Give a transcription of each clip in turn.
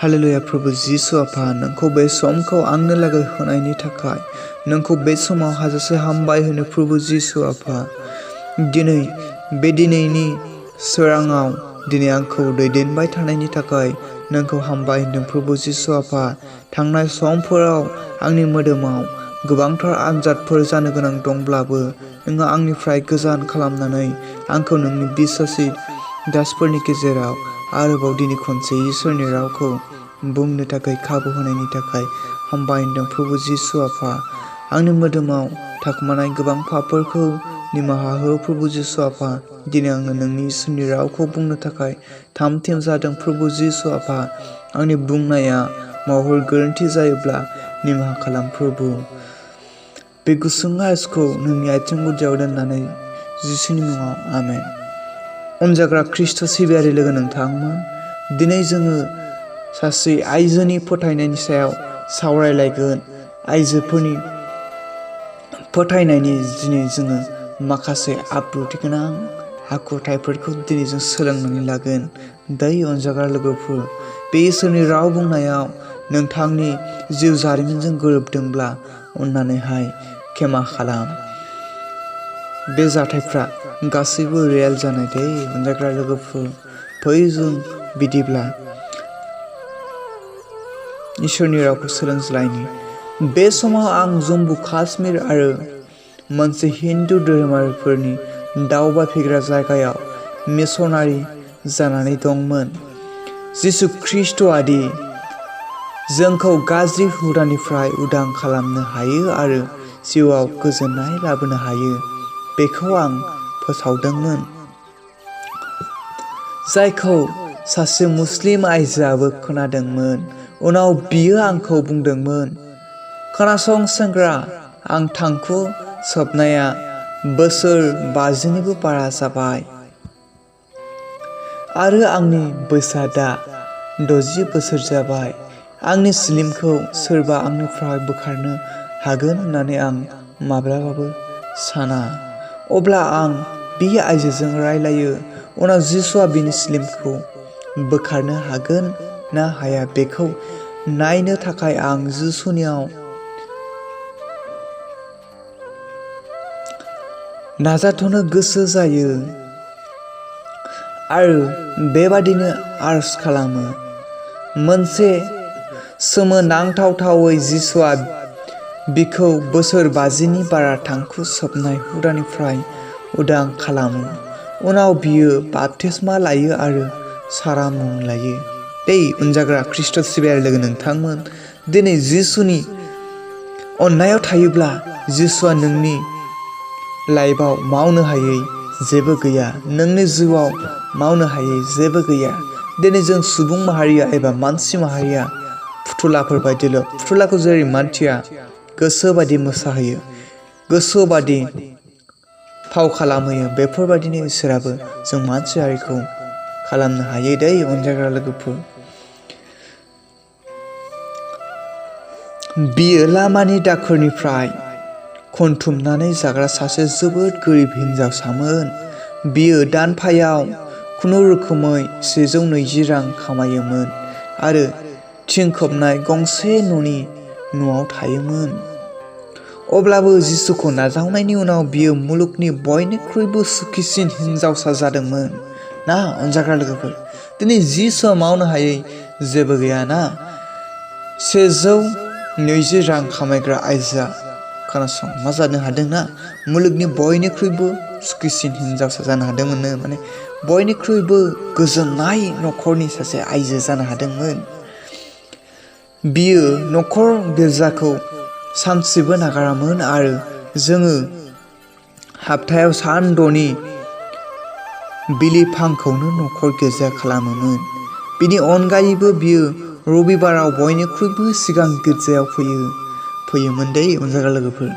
Hallelujah प्रभु जिसु आफा नोंखौ बे समखौ आंनो लागै होनायनि थाखाय नोंखौ बे समाव हाजासे हामबाय होनो प्रभु जिसु आफा दिनैनि सोराङाव दिनै आंखौ दैदेनबाय थानायनि थाखाय नोंखौ हामबाय होनदों प्रभु जिसु आफा थांनाय समफोराव आंनि मोदोमाव गोबांथार आनजादफोर जानो गोनां दंब्लाबो नोङो आंनिफ्राय गोजान खालामनानै आंखौ नोंनि बिसासि दासफोरनि गेजेराव आरोबाव दिनै खनसे इसोरनि रावखौ बुंनो थाखाय खाबु होनायनि थाखाय हामबाय होनदों प्रभु जिसु आफा आंनि मोदोमाव थाखुमानाय गोबां पापफोरखौ निमाहा हो प्रभु जिसु आफा दिनै आङो नोंनि इसोरनि रावखौ बुंनो थाखाय थाम-थिम जादों प्रभु जिसु आफा आंनि बुंनाया माबाफोर गोरोन्थि जायोब्ला निमाहा खालाम प्रभु बे गुसुं आरजखौ नोंनि आथिं गुदियाव दोननानै जिसुनि मुङाव आमेन। अनजाग्रा ख्रीष्ट सिबियारि लोगो नोंथांमोन दिनै जोङो सासे आइजोनि फोथायनायनि सायाव सावरायलायगोन आइजोफोरनि फोथायनायनि दिनै जोङो माखासे आब्रुथि गोनां आखुथाइफोरखौ दिनै जों सोलोंनानै लागोन दै अनजाग्रा लोगोफोर बे इसोरनि राव बुंनायाव नोंथांनि जिउ जारिमिनजों गोरोबदोंब्ला अन्नानैहाय क्षमा खालाम बे जाथायफ्रा गासैबो रियेल जानाय दै अनजाग्रा लोगोफोर फै जों बिदिब्ला इसोरनि रावखौ सोलोंज्लायनि बे समाव आं जम्मु काश्मीर आरो मोनसे हिन्दु धोरोमारिफोरनि दावबायफैग्रा जायगायाव मिशनारि जानानै दंमोन। जिसु ख्रीष्टआदि जोंखौ गाज्रि हुदानिफ्राय उदां खालामनो हायो आरो जिउआव गोजोननाय लाबोनो हायो बेखौ आं फोसावदोंमोन जायखौ सासे मुस्लिम आइजोआबो खोनादोंमोन उनाव बियो आंखौ बुंदोंमोन खोनासं सेंग्रा आं थांखु सोबनाया बोसोर 50निबो बारा जाबाय आरो आंनि बैसोआ दा 60 बोसोर जाबाय आंनि स्लिमखौ सोरबा आंनिफ्राय बोखारनो हागोन होननानै आं माब्लाबाबो साना अब्ला आं बे आइजोजों रायलायो उनाव जिसुआ बिनि स्लिमखौ बोखारनो हागोन ना हाया बेखौ नायनो थाखाय आं जिसुनियाव नाजाथ'नो गोसो जायो आरो बेबादिनो आरज खालामो मोनसे सोमोनांथावै जिसुआ बिखौ बोसोर 50नि बारा थांखु सोबनाय हुदानिफ्राय उदां खालामो उनाव बियो बाप्तिस्मा लायो आरो सारा मुं लायो दै अनजाग्रा ख्रीष्ट सिबियारि लोगो नोंथांमोन दिनै जिसुनि अननायाव थायोब्ला जिसुआ नोंनि लाइफआव मावनो हायै जेबो गैया नोंनि जिउआव मावनो हायै जेबो गैया दिनै जों सुबुं माहारिया एबा मानसि माहारिया फुथुलाफोर बायदिल' फुथुलाखौ जेरै मानसिया गोसो बायदि मोसाहोयो गोसो बायदि फाव खालामहोयो बेफोरबायदिनो इसोराबो जों मानसि हारिखौ खालामनो हायो दै अनजाग्रा लोगोफोर बियो लामानि दाखोरनिफ्राय खनथुमनानै जाग्रा सासे जोबोद गोरिब हिनजावसामोन बियो दानफायाव खुनुरोखोमै 120 रां खामायोमोन आरो थिं खोबनाय गंसे न'आव थायोमोन अब्लाबो जिसुखौ नाजावनायनि उनाव बियो मुलुगनि बयनिख्रुइबो सुखिसिन हिनजावसा जादोंमोन ना अनजाग्रा लोगोफोर दिनै जिसुआ मावनो हायै जेबो गैया ना 120 रां खामायग्रा आइजोआ खोनासं मा जानो हादोंना मुलुगनि बयनिख्रुइबो सुखिसिन हिनजावसा जानो हादोंमोननो माने बयनिख्रुइबो गोजोननाय नखरनि सासे आइजो जानो हादोंमोन बियो नखर गिर्जाखौ सानसेबो नागारामोन आरो जोङो हाप्तायाव सान 6नि बिलिफांखौनो नखर गिर्जा खालामोमोन बिनि अनगायैबो बियो रबिबाराव बयनिख्रुइबो सिगां गिर्जायाव फैयोमोन दै अनजाग्रा लोगोफोर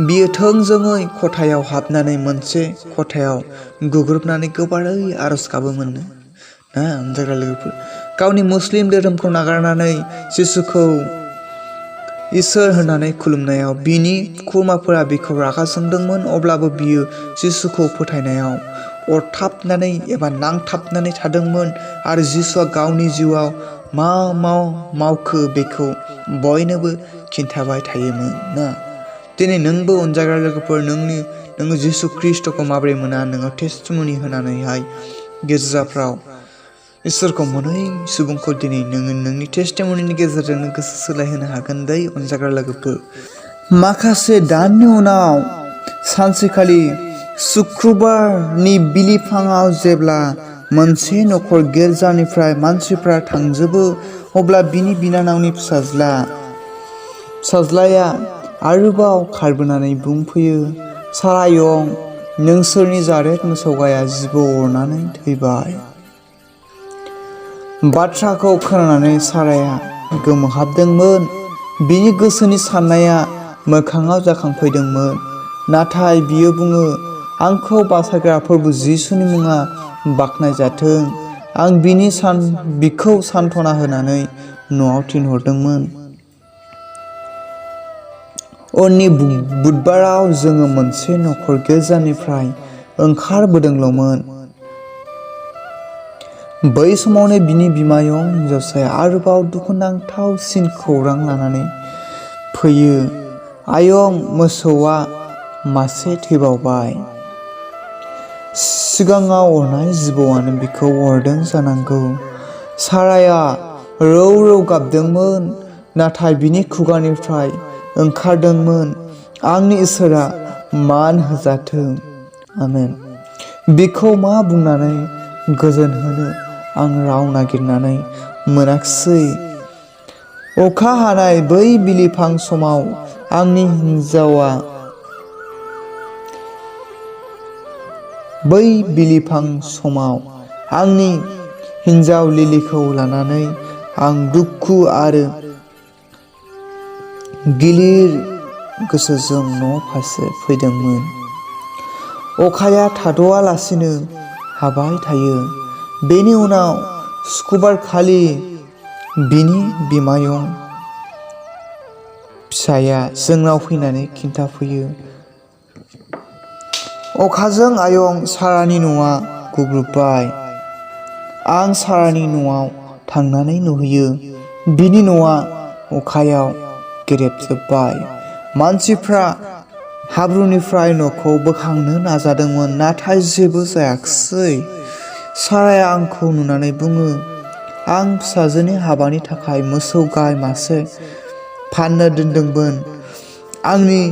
बियो थोंजोङै खथायाव हाबनानै मोनसे खथायाव गुग्रुबनानै गोबारै आरज गाबोमोननो ना अनजाग्रा लोगोफोर गावनि मुस्लिम धोरोमखौ नागारनानै जिसुखौ इसोर होननानै खुलुमनायाव बिनि खुरमाफोरा बिखौ रागा जोंदोंमोन अब्लाबो बियो जिसुखौ फोथायनायाव अरथाबनानै एबा नांथाबनानै थादोंमोन आरो जिसुआ गावनि जिउआव मा मावखो बेखौ बयनोबो खिन्थाबाय थायोमोन ना। दिनै नोंबो अनजाग्रा लोगोफोर नोङो जिसु ख्रिस्टखौ माबोरै मोना नोङो टेस्टिमनि होनानैहाय गिर्जाफ्राव इसोरखौ मोनै सुबुंखौ दिनै नोङो नोंनि टेस्टिमनिनि गेजेरजोंनो गोसो सोलायहोनो हागोन दै अनजाग्रा लोगोफोर। माखासे दाननि उनाव सानसेखालि सुक्रुबारनि बिलिफाङाव जेब्ला मोनसे नखर गिर्जानिफ्राय मानसिफ्रा थांजोबो अब्ला बिनि बिनानावनि फिसाज्लाया आरोबाव खारबोनानै बुंफैयो, सारायं नोंसोरनि जारेद मोसौ गाया जिबौ अरनानै थैबाय। बाथ्राखौ खोनानानै साराया गोमोहाबदोंमोन। बिनि गोसोनि साननाया मोखाङाव जाखांफैदोंमोन। नाथाय बियो बुङो, आंखौ बासायग्रा फोरबो जिसुनि मुङा बाख्नायजाथों। आं बिखौ सान्त्वना होनानै न'आव थिनहरदोंमोन। उननि बुधबाराव जोङो मोनसे नखर गिर्जानिफ्राय ओंखारबोदोंल'मोन। बै समावनो बिनि बिमायं हिन्जावसाया आरोबाव दुखुनांथावसिन खौरां लानानै फैयो। आयं मोसौआ मासे थैबावबाय। सिगाङाव अरनाय जिबौआनो बिखौ अरदों जानांगौ। साराया रौ रौ गाबदोंमोन। नाथाय बिनि खुगानिफ्राय ओंखारदोंमोन, आंनि इसोरा मान होजाथों। आमेन। बिखौ मा बुंनानै गोजोन होनो आं राव नागिरनानै मोनाखिसै। अखा हानाय बै बिलिफां समाव आंनि हिन्जाव लिलिखौ लानानै आं दुखु आरो गिलिर गोसोजों न' फारसे फैदोंमोन। अखाया थाद'आलासिनो हाबाय थायो। बेनि उनाव सुक्रुबारखालि बिनि बिमायं फिसाया जोंनाव फैनानै खिन्थाफैयो, अखाजों आयं सारानि न'आ गुग्रुबबाय। आं सारानि न'आव थांनानै नुहैयो। बिनि न'आ अखायाव गेरेबजोब्बाय। मानसिफ्रा हाब्रुनिफ्राय न'खौ बोखांनो नाजादोंमोन, नाथाय जेबो जायाखिसै। साराया आंखौ नुनानै बुङो, आं फिसाजोनि हाबानि थाखाय मोसौ गाय मासे फाननो दोनदोंमोन। आंनि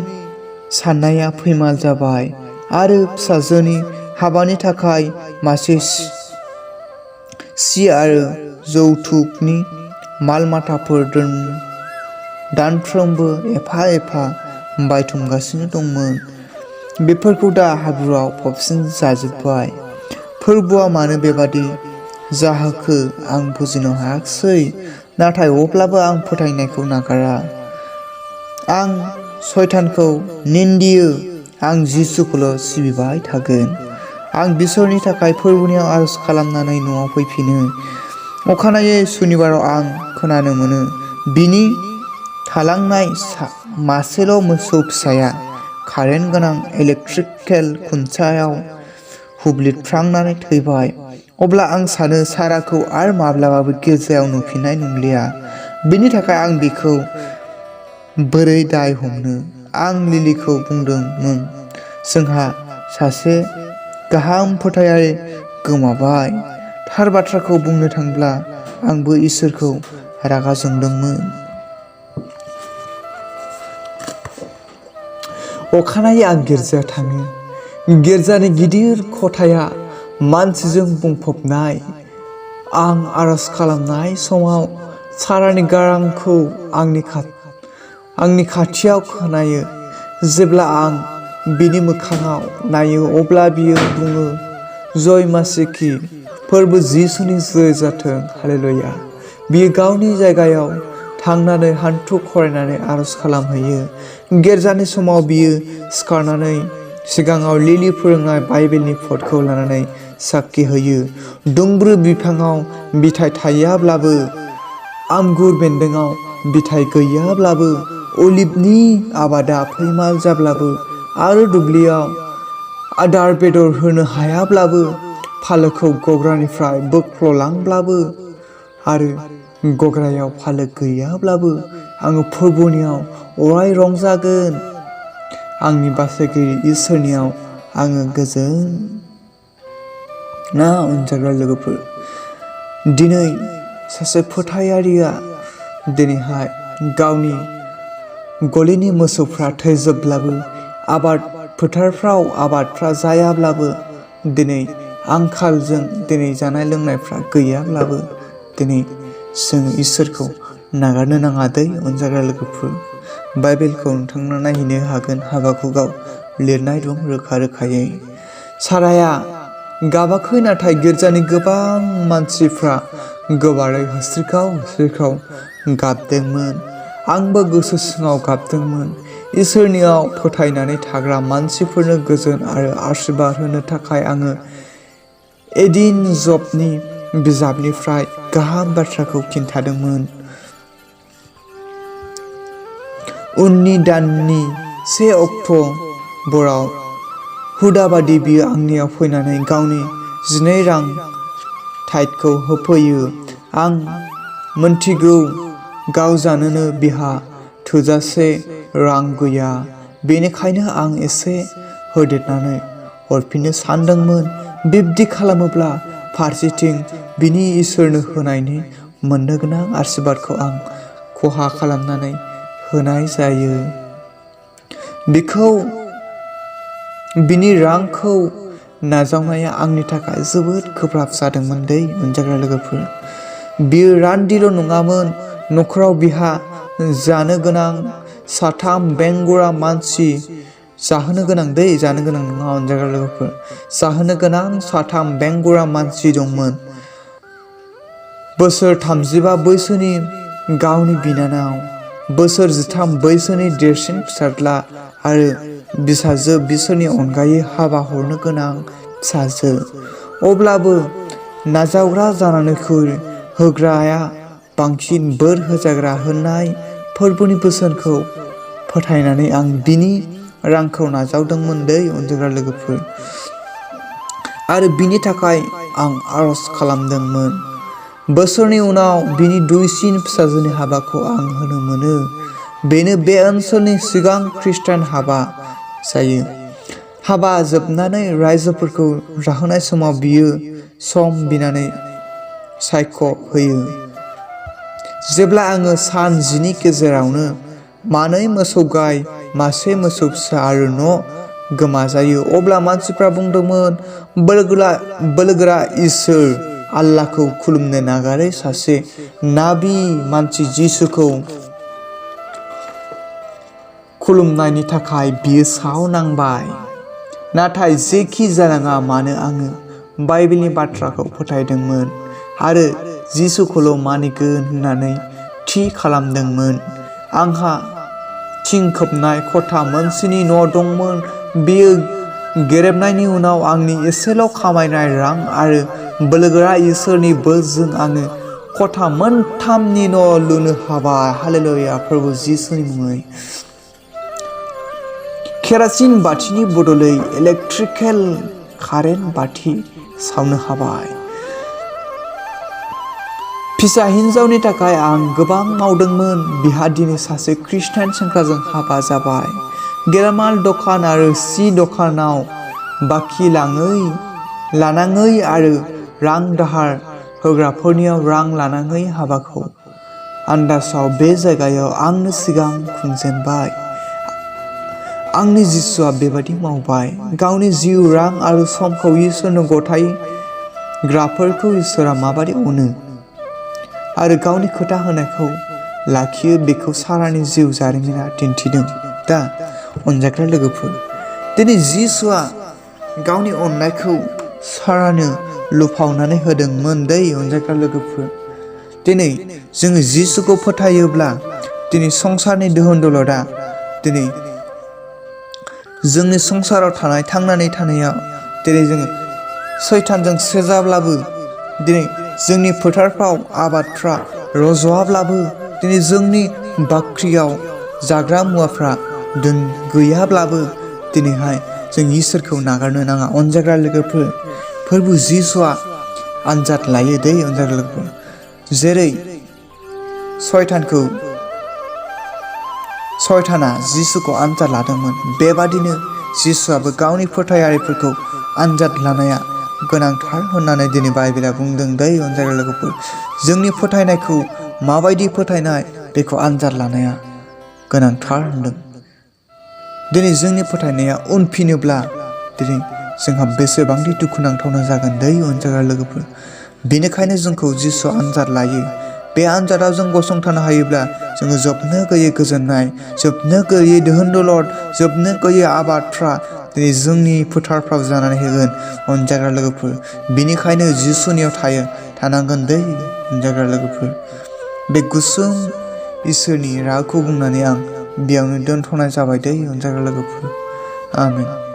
साननाया फैमाल जाबाय आरो फिसाजोनि हाबानि थाखाय मासे सि आरो जौथुकनि मालमाथाफोर दानफ्रोमबो एफा एफा बायथुमगासिनो दंमोन। बेफोरखौ दा हाब्रुआव फबसिन जाजोब्बाय। फोरबोआ मानो बेबादि जाहोखो आं बुजिनो हायाखिसै। नाथाय अब्लाबो आं फोथायनायखौ नागारा। आं सैतानखौ निन्दियो। आं जिसुखौल' सिबिबाय थागोन। आं बिसोरनि थाखाय फोरबोनि आरज खालामनानै न'आव फैफिनो। अखानायै सुनिबाराव आं खोनानो मोनो, बिनि थालांनाय मासेल' मोसौ फिसाया कारेन्ट गोनां इलेक्ट्रिकेल खुन्थियायाव हुब्लिदफ्रांनानै थैबाय। अब्ला आं सानो साराखौ आरो माब्लाबाबो गिर्जायाव नुफिननाय नंलिया। बेनि थाखाय आं बिखौ बोरै दाय हमनो? आं लिलिखौ बुंदोंमोन, जोंहा सासे गाहाम फोथायारि गोमाबाय। थार बाथ्राखौ बुंनो थांब्ला आंबो इसोरखौ रागा जोंदोंमोन। अखानायै आं गिर्जायाव थाङो। गिर्जानि गिदिर खथाया मानसिजों बुंफबनाय। आं आरज खालामनाय समाव सारानि गारांखौ आंनि खाथियाव खोनायो। जेब्ला आं बिनि मोखाङाव नायो अब्ला बियो बुङो, जय मासिकि, फोरबो जिसुनि जय जाथों, हालेलुया। बियो गावनि जायगायाव थांनानै हान्थु खरायनानै आरज खालामहैयो। गिर्जानि समाव बियो सिखारनानै सिगाङाव लिलि फोरोंनाय बाइबेलनि पटखौ लानानै साखि होयो। दुंब्रु बिफाङाव बिथाइ थायाब्लाबो, आमगुर बेन्दोंआव बिथाइ गैयाब्लाबो, अलिभनि आबादा फैमाल जाब्लाबो आरो दुब्लियाव आदार बेदर होनो हायाब्लाबो, फालोखौ गग्रानिफ्राय बोख्ल'लांब्लाबो आरो गग्रायाव फालो गैयाब्लाबो आङो फोरबोनियाव अराय रंजागोन। आंनि बासायगिरि इसोरनियाव आङो गोजोन। ना अनजाग्रा लोगोफोर, दिनै सासे फोथायारिया दिनैहाय गावनि गलिनि मोसौफ्रा थैजोबब्लाबो, आबाद फोथारफ्राव आबादफ्रा जायाब्लाबो, दिनै आंखालजों दिनै जानाय लोंनायफ्रा गैयाब्लाबो, दिनै जोङो इसोरखौ नागारनो नाङा दै अनजाग्रा लोगोफोर। बाइबेलखौ नोंथांमोना नायहैनो हागोन। हाबाकुकाव लिरनाय दं रोखा रोखायै। साराया गाबाखै, नाथाय गिर्जानि गोबां मानसिफ्रा गोबारै होस्रिखाव गाबदोंमोन। आंबो गोसो सिङाव गाबदोंमोन। इसोरनियाव फोथायनानै थाग्रा मानसिफोरनो गोजोन आरो आशीर्बाद होनो थाखाय आङो एडिन जबनि बिजाबनिफ्राय गाहाम बाथ्राखौ खिन्थादोंमोन। उननि दाननि 1 अक्ट'बराव हुदाबादि बियो आंनियाव फैनानै गावनि 12 रां टाइटखौ होफैयो। आं मोनथिगौ गाव जानोनो बिहा थोजासे रां गैया, बेनिखायनो आं एसे होदेरनानै हरफिननो सानदोंमोन। बिब्दि खालामोब्ला फारसेथिं बिनि इसोरनो होनायनि मोननो गोनां आशीर्बादखौ आं खहा खालामनानै होनाय जायो। बिनि रांखौ नाजावनाया आंनि थाखाय जोबोद गोब्राब जादोंमोन दै अनजाग्रा लोगोफोर। बियो रान्दिल' नङामोन, नखराव बिहा जानो गोनां 3 बेंगुरा मानसि जाहोनो गोनां दै, जानो गोनां नङा अनजाग्रा लोगोफोर, जाहोनो गोनां 3 बेंगुरा मानसि दंमोन। बोसोर 35 बैसोनि गावनि बिनानाव, बोसोर 13 बैसोनि देरसिन फिसाज्ला आरो फिसाजो, बिसोरनि अनगायै हाबा हरनो गोनां फिसाजो। अब्लाबो नाजावग्रा जानायनिख्रुइ होग्राया बांसिन बोर होजाग्रा होननाय फोरबोनि बोसोनखौ फोथायनानै आं बिनि रांखौ नाजावदोंमोन दै अनजाग्रा लोगोफोर। आरो बिनि थाखाय आं आरज खालामदोंमोन। बोसोरनि उनाव बिनि दुइसिन फिसाजोनि हाबाखौ आं होनो मोनो। बेनो बे ओनसोलनि सिगां खृष्टान हाबा जायो। हाबा जोबनानै रायजोफोरखौ जाहोनाय समाव बियो सम बिनानै सायख' होयो। जेब्ला आङो सान 10नि गेजेरावनो 2 मोसौ गाय, 1 मोसौ फिसा आरो न' गोमाजायो, अब्ला मानसिफ्रा बुंदोंमोन, बोलोगोरा इसोर आल्लाहखौ खुलुमनो नागारै सासे नाबी मानसि जिसुखौ खुलुमनायनि थाखाय बियो सावनांबाय। नाथाय जेखि जानाङा मानो आङो बाइबेलनि बाथ्राखौ फोथायदोंमोन आरो जिसुखौल' मानिगोन होननानै थि खालामदोंमोन। आंहा थिं खोबनाय खथा मोनसेनि न' दंमोन। बेयो गेरेबनायनि उनाव आंनि एसेल' खामायनाय रां आरो बोलोगोरा इसोरनि बोरजों आङो खथा 3नि न' लुनो हाबाय। हालेलुया प्रभु जिसुनि मुङै। केरासिन बाथिनि बदलै इलेक्ट्रिकेल कारेन्ट बाथि सावनो हाबाय। फिसा हिन्जावनि थाखाय आं गोबां मावदोंमोन। बिहा दिनै सासे खृष्टान सेंग्राजों हाबा जाबाय। गेलामाल दखान आरो सि दखानाव बाखि लानाङै आरो रां दाहार होग्राफोरनियाव रां लानाङै हाबाखौ आन्दासाव बे जायगायाव आंनो सिगां खुंजेनबाय। आंनि जिसुआ बेबादि मावबाय। गावनि जिउ, रां आरो समखौ इसोरनो गथायग्राफोरखौ इसोरआ माबादि अनो आरो गावनि खोथा होनायखौ लाखियो बेखौ सारानि जिउ जारिमिना दिन्थिदों। दा अनजाग्रा लोगोफोर, दिनै जिसुआ गावनि अननायखौ सारानो लुफावनानै होदोंमोन दै अनजाग्रा लोगोफोर। दिनै जोङो जिसुखौ फोथायोब्ला दिनै संसारनि दोहोन दौलतआ दिनै जोंनि संसाराव थांनानै थानायाव दिनै जोङो सैतानजों सेजाब्लाबो, दिनै जोंनि फोथारफ्राव आबादफ्रा रज'आब्लाबो, दिनै जोंनि बाख्रियाव जाग्रा मुवाफ्रा गैयाब्लाबो, दिनैहाय जों इसोरखौ नागारनो नाङा अनजाग्रा लोगोफोर। फोरबो जिसुआ आनजाद लायो दै अनजाग्रा लोगोफोर। जेरै सयताना जिसुखौ आनजाद लादोंमोन। बेबादिनो जिसुआबो गावनि फोथायारिफोरखौ आनजाद लानाया गोनांथार होननानै दिनै बाइबेला बुंदों। दै अनजाग्रा लोगोफोर, जोंनि फोथायनायखौ माबायदि फोथायनाय बेखौ आनजाद लानाया गोनांथार होनदों। दिनै जोंनि फोथायनाया उनफिनोब्ला दिनै जोंहा बेसेबांदि दुखुनांथावना जागोन। दै अनजाग्रा लोगोफोर, बेनिखायनो जोंखौ जिसुआ आनजाद लायो। बे आनजादाव जों गसंथानो हायोब्ला जोङो जोबनो गैयै गोजोननाय, जोबनो गैयै दोहोन दौलद, जोबनो गैयै आबादफ्रा दिनै जोंनि फोथारफ्राव जानानै होगोन। अनजाग्रा लोगोफोर, बेनिखायनो जिसुनियाव थानांगोन। दै अनजाग्रा लोगोफोर, बे गुसुं इसोरनि रावखौ बुंनानै आं बेयावनो दोनथ'नाय जाबाय। दै अनजाग्रा लोगोफोर, आमेन।